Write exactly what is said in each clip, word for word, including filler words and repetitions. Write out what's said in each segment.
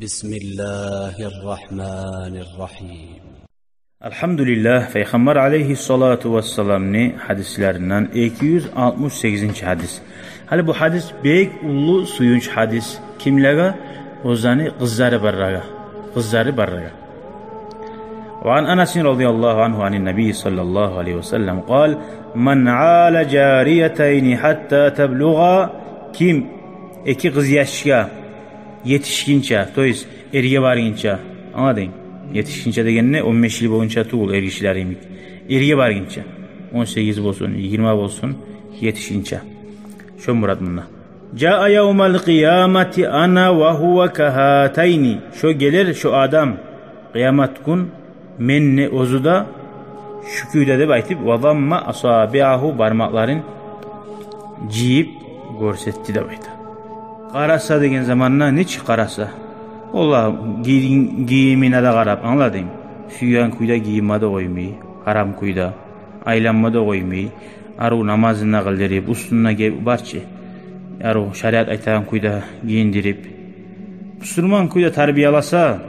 بسم الله الرحمن الرحيم. Алгьамдулиллагь, Пайхаммар алайгьиссалату вассаламны гьадислеринден эки юз алтмыш сегизинчи гьадис. Гьали бу гьадис бек уллу сююнч гьадис. Кимлеге? Оьзлени къызлары барлагъа. Къызлары барлагъа. وعن أنس رضي الله عنه عن النبي صلى الله عليه وسلم قال: من عال جاريتين حتى تبلغا. Ким эки къызъяшгъа етишгинче, то есть эрге баргъынча, англадынг? Етишгинче дегенде он беш йыл болгъунча тюгюл, эргишилер йимик. Эрге баргъынча. Он сегиз болсун, йигирма болсун, етишгинче. Шо мурат мунда. جاء يوم القيامة أنا وهو كهاتين. Шо гелер, шо адам, къыямат гюн мен де, оьзю де шу кюйде деп айтып, وضم أصابعه, бармакъларын жыйып гёрсетди деп айта. Къараса деген заманда нечик къараса? Олар гийген гийимине де къарап, англадынг? Сюйген кюйде гийинме де къоймай, гьарам кюйде, айланма да къоймай, арив намазын да къылдырып, уьстюнде гип, барчы, арив шариат айтагъан кюйде гийиндирип, бусурман кюйде тарбияласа,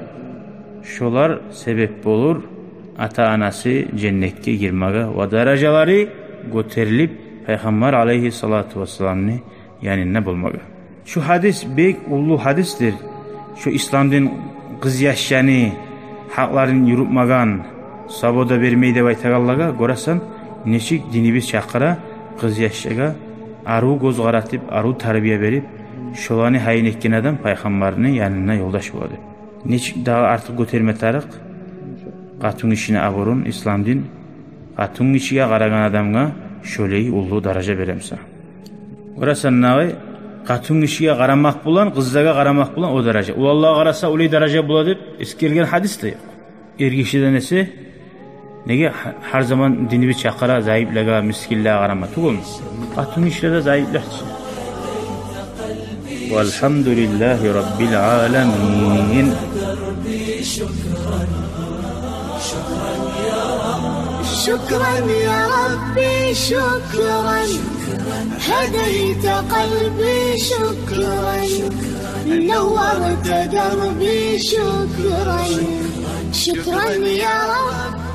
шолар себеп болур ата-анасы женнетге гирмеге ва даражалары гётерилип, Пайхаммар алайгьиссалату вассаламны янында болмагъа. Шу гьадис бек уллу гьадисдир. Шу ислам дин къызъяшланы гьакъларын юрютмеген, свобода бермей деп айтагъанлагъа гёресен, нечик динибиз чакъыра къызъяшлагъа арив гёз къаратып, арив тарбия берип, шоланы гьайын этген адам Пайхаммарны янында ёлдаш болады. Нечик дагъы артыкъ гётерме тарыкъ къатынгишини абурун ислам дин, къатынгишиге къарагъан адамгъа шолай уллу даража бере буса. Гёресен, нагъы, къатынгишиге къарамакъ булан, къызлагъа къарамакъ булан о даража. Уланлагъа къараса, олай даража бола деп эсгерилген гьадис де ёкъ. Эргишиден эсе, неге гь-, гьар заман динибиз чакъыра зайыплыгъа, мискинлеге къарама тюгюлмю? Къатынгишилер де зайыплы чы. والحمد لله رب العالمين. شكرا يا ربي، شكرا. هديت قلبي، شكرا. نورت دربي، شكرا. شكرا يا رب.